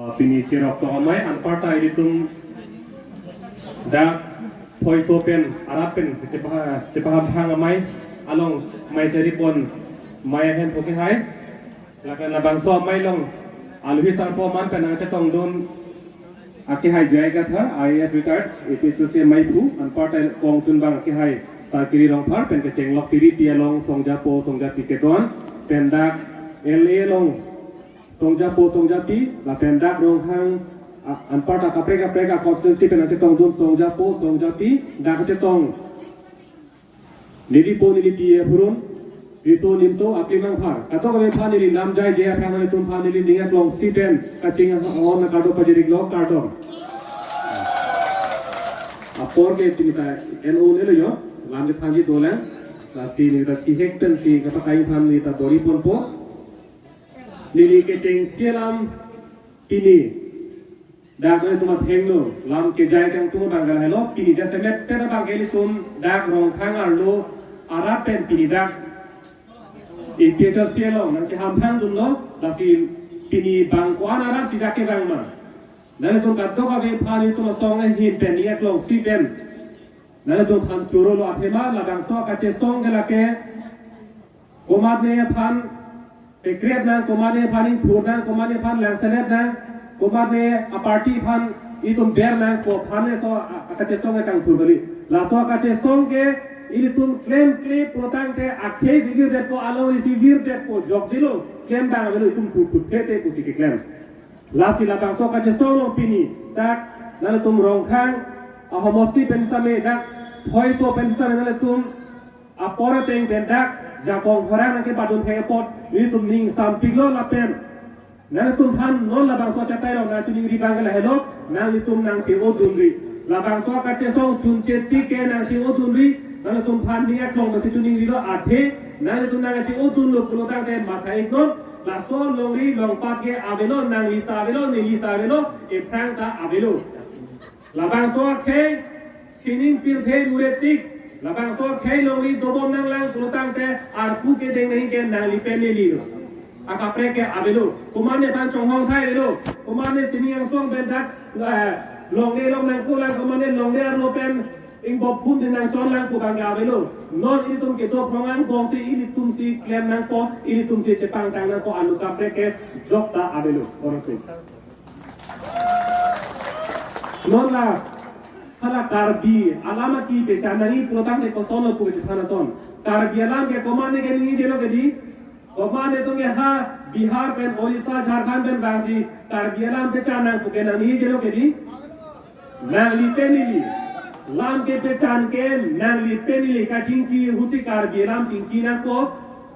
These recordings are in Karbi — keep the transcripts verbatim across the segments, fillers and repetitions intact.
Pini cherok tong amei anparta ilitum dak thoiso pen arap pen chepa-, chepahamphang amei along mei cheripon mei ahem thok kehai. Lapen labangso amei along aluhi sarpo man pen nangchetongdun akehai J I Kathar, I A S retired, A P H L C meiphu, anparta kongchunbang akehai Sarkiri Rongphar pen kechenglok tiri pi along songjapo songjapi kedo-an pen dak L A along songjapo songjapi lapen dak Ronghang a-, anparta kaprek kaprek a-constituency pen nangchetongdun songjapo songjapi dak chetong nelipo nelipi aphurun riso nimso aklimang phar kadokave aphan neli namjai je aphan nelitum aphan neli ning aklongsi pen kaching ahon kardo pajiriklo, kardom. Apor ke pini ta en un elo yo, lam kethangji dolang, lasi neli ta thihek pensi kapakai aphan neli ta bor-iponpo. Neli kechengsi alam pini dak nangtum athengno lam kejai kangtung abang ke lahelo, pini jasemet pen abang ke ilitum dak Ronghang arlo arap pen pini dak A P H L C along nangchehamphangdunlo, lasi pini bang ko-an arap si dak kevang ma. Nanglitum kadokave aphan ilitum asong ahin pen ning aklongsi pen nanglitum aphan chorolo, athema labangso kachesong ke lake komatne aphan pekrep nang, komatne aphan ingthur nang, komatne aphan langselet nang, komatne aparty aphan itum ber nang pu aphan laso a-, akachesong ke kangthur kali. Laso akachesong ke ilitum klemkle pulotangte akhei si virdetpo, alongri si virdetpo, jokjelo, klem abang avelo, itum thurthur thete pusi keklem. Lasi labangso kachesong along pini dak nanglitum Ronghang ahomosti pen sitame, dak thoiso pen sitame nanglitum apor ateng pen dak jakong horang nangkebadun thek apot nelitum ning sampiklo lapen nanglitum aphan non labangso achatai along nangchiningri abang ke lahelo, nanglitum nangche-odunri. Labangso kachesong chunche tik ke nangche-odunri, nanglitum aphan ning aklong nangchechiningrilo, athe nanglitum nangche-odunlo pulotangte matha-iknon, laso longri longpat ke avelo, nangli ta avelo, neli ta avelo, ephrang ta avelo. Labangso akhei sining pirthe dure tik, labangso akhei longri dobom nanglang pulotangte arpu kedeng nangji ke nangli pen nelilo. Akaprek ke avelo, komatne aphan chonghong thai avelo, komatne sining angsong pen dak, eh, longle long nangkulang, komatne longle arlo pen ingbop phum si nangchonlang pu abang ke avelo. Non ilitum kedo phrong angbong si ilitum si klem nangpo, ilitum si chepangtang nangpo, alu kaprek ke jok ta avelo. Oro tu. Non la, hala Karbi alam aki pechan nangji pulotangte kosonlo pu kechethan ason. Karbi alam ke komatne ke ningjelo ke di. Komatne atum ke ha Bihar pen, Orissa, Jharkhand pen vangsi Karbi alam pechan nang pu ke nangningjelo ke di. Nangli pen neli. Lam kepechan ke nangli pen neli, kachingki ahutsi Karbi alam chingki nangpo,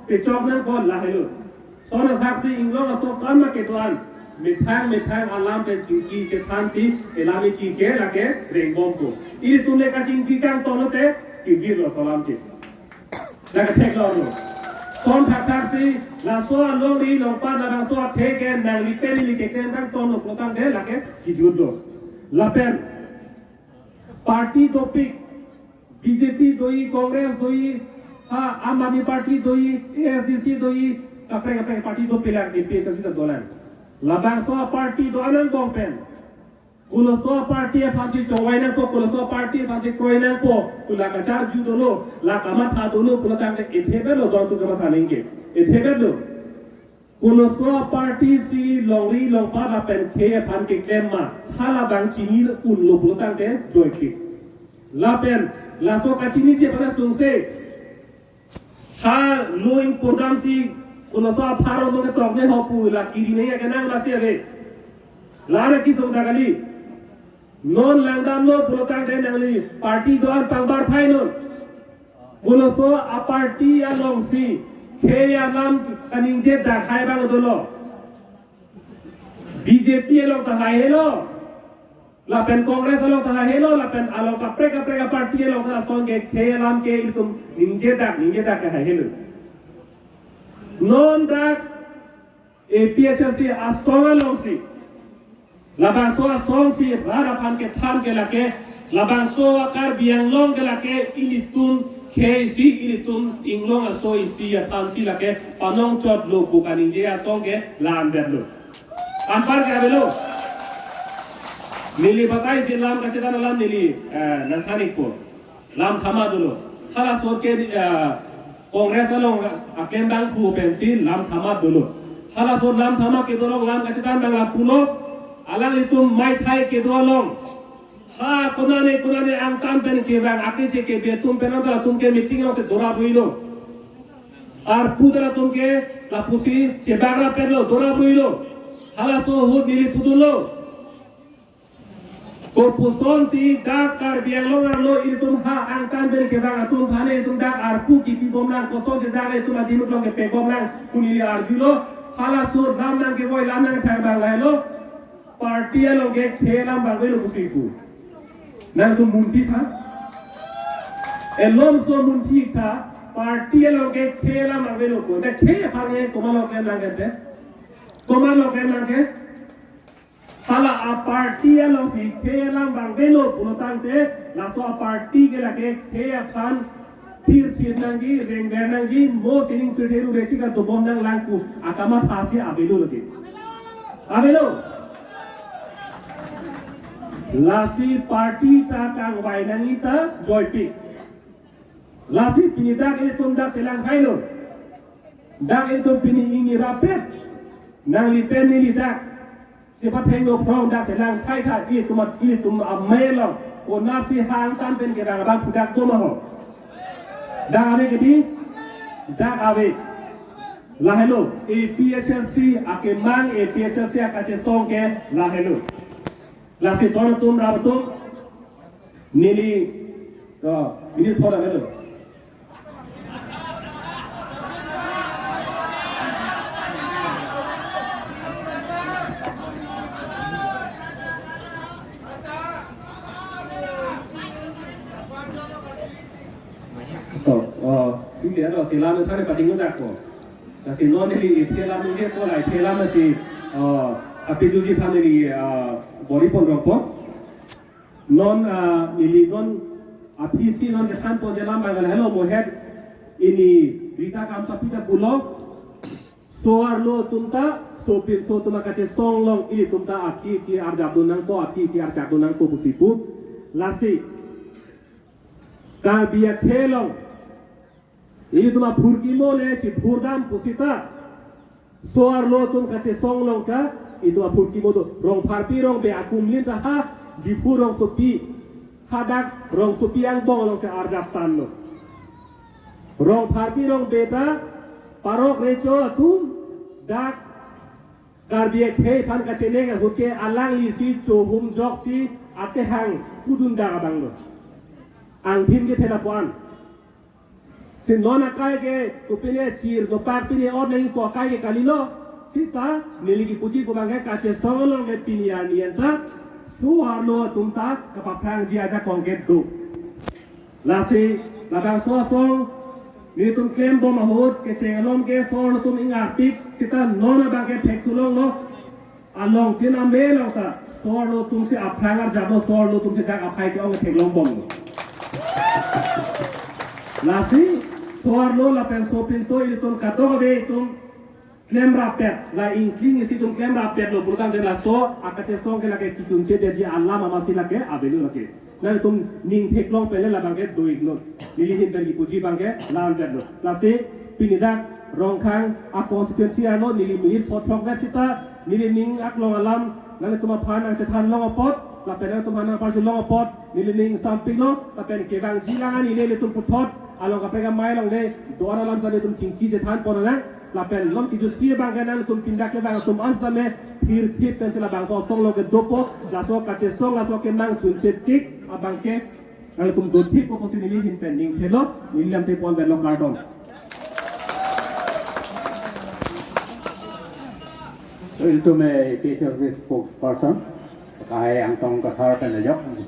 pechok nangpo, lahelo. Son athaksi inglong aso kan ma kedo-an methang methang alam pen chingki chethansi elam eki ke lake rengbompo. Ilitum le kachingki kangtong lote kevirlo laso alam ke. Lake theklonglo. Son thakthak si laso alongri longpat labangso athe ke nangli pen neli keklem kangtonglo pulotangte lake kejutlo. Lapen party dopik, B J P doji, Congress doji, ha Aam Aadmi Party doji, A S D C doji, kaprek kaprek party dopik lang, A P H L C ta dolang. Labangso aparty do-an angbong pen koloso aparty aphansi chongvai nangpo, koloso aparty aphansi kroi nangpo, pu la kacharju dolo, la kamatha dolo pulotangte ethebetlo, don tu kamatha ningke. Ethebetlo. Koloso aparty si longri longpat lapen khei aphan keklem ma, halabang chini unlo pulotangte joike. Lapen laso kachiniji aphan asungse, ha lo ingpurdamsi koloso apharo no ketok ne ho pu la kiri ne ya kenang lasi ave. La na kisung ta kali. Non langdamlo pulotangte nangli party do-an pangbar thai non. Koloso aparty alongsi khei alam kaningje dak hai abang dolo. B J P along ta haihelo. Lapen Congress along ta haihelo, lapen along kaprek kaprek aparty along ta lason ke khei alam ke itum ningje dak, ningje dak ke haihelo. Non dak A P H L C asong alongsi, labangso asongsi rat aphan kethan ke lake, labangso Karbi Anglong ke lake ilitum khei isi, ilitum inglong aso isi athansi lake panongchotlo pu kaningje asong ke la-an detlo. Anpar ke avelo. Neli batai si lam kachedan alam neli, eh, nangthan-ikpo. Lam thama dolo. Halaso ke, eh, Congress along aklem dang thu pensi lam thama dolo. Halaso lam thama kedo along lam kachedan abang lapulo. Alanglitum maithai kedo along, ha konane konane angtan pen kevang akesi kebi atum pen antar atum ke meeting along si dora builo. Arpu ta latum ke lapusi chebak rapetlo, dora builo. Halaso ahut neli pudunlo. Kopusonsi dak Karbi Anglong arlo ilitum ha angtan pen kevang atum aphan ilitum dak arpu kipibom lang, kosonsi dak ilitum adimuk along kepebom lang pu neli arjulo. Halaso lam nangkevoi, lam nangkethang abang lahelo. Party along ke khei alam vangvelo pusi pu. Nangtum munthi tha. Elomso munthi tha, party along ke khei alam vangvelo pu. Te khei aphan ke komat along klem nangkete? Komat along klem nangke? Hala a-party alongsi khei alam vangvelo pulo tangte, laso a-party ke lake khei aphan thirthir nangji, rengver nangji, mo sining pirthe rure tik atobom nanglang pu akamatha si avelo lake. Avelo. Lasi party ta kangvai nangji ta joipik. Lasi pini dak ilitum dak chelang thailo. Dak ilitum pini ingni rapet. Nangli pen neli dak chepathengno phrong dak chelang thai tha, ilitum at-, ilitum amei along. Konatsi ha angtan pen kevang abang pu dak do ma ho? Dak ave kedi? Dak ave. Lahelo, A P H L C akemang, A P H L C akachesong ke lahelo. Lasi ton atum, rap atum, neli, oh, neli phoda melo. To, oh, ini ada silam tadi pating udah ko. Lasi non neli isi alam neli ko, la isi alam si, oh, api juji aphan neli, ah, bor-i pon rokpo. Non, ah, neli non aphi si non kethan ponji alam abang lahelo, mohet ini Rita Kramsapi ta pulo. So-arlo atum ta, sopinso atum akachesong along ilitum ta aphi aphi arjapdun nangpo, aphi aphi archakdun nangpo pusi pu. Lasi Karbi akhei along ilitum aphurkimo le chiphurdam pusita, so-arlo atum kachesong along ta ilitum aphurkimo do. Rongpharpi Rongbe akumlin ta ha Diphu rongsopi, hadak rongsopi angbong alongsi arjaptanlo. Rongpharpi Rongbe ta parok recho atum dak Karbi akhei aphan kachenek ahut ke alanglisi chohum joksi atehang pudun dak abanglo. Angthin kethe lapu-an. Si non akai ke kopine chir dopak pine ot nangpo akai ke kalilo. Sita neli kipuji pu abang ke kachesong along ke pini arni anta so-arlo atum ta kapaphrangji ajakong ke do. Lasi labangso asong nelitum klembom ahut kecheng along ke so-arlo atum ingarpik, sita non abang ke thek thulonglo. Along tin amei along ta so-arlo atum si aphrang arjaplo, so-arlo atum si dak aphai ke-ong theklongbomlo. Lasi so-arlo lapen sopinso ilitum kadokave itum klem rapet, la ingkling isi itum klem rapetlo pulotangte laso akachesong ke lake kechunchedetji alam amatsi lake avelo lake. Nangtum ning theklong pen le labang ke do-iknon. Neli ahin pen kipuji abang ke la-anvetlo. Lasi pini dak Rongkhang a-constituency arlo neli minute pho throkvet sita neli ning aklong alam nanglitum aphan nangchethan long apot, lapen nanglitum aphan nangparju long apot neli ning sampiklo, lapen kevangji lang ani nelitum puthot along kaprek amei along le do-an alam ta nelitum chingki chethan ponnang. Lapen non kejutsi abang ke nangtum pindak kevang atum an sitame thirthip pensi labangso asong along ke dopo, laso kachesong laso kemang chunchetik abang ke nangtum dothippo pusi neli ahin pen ning thelo, neli lam te ponvetlo, kardom. Ilitum A P H L C spokesperson, Kai Angtong Kathar pen ajok,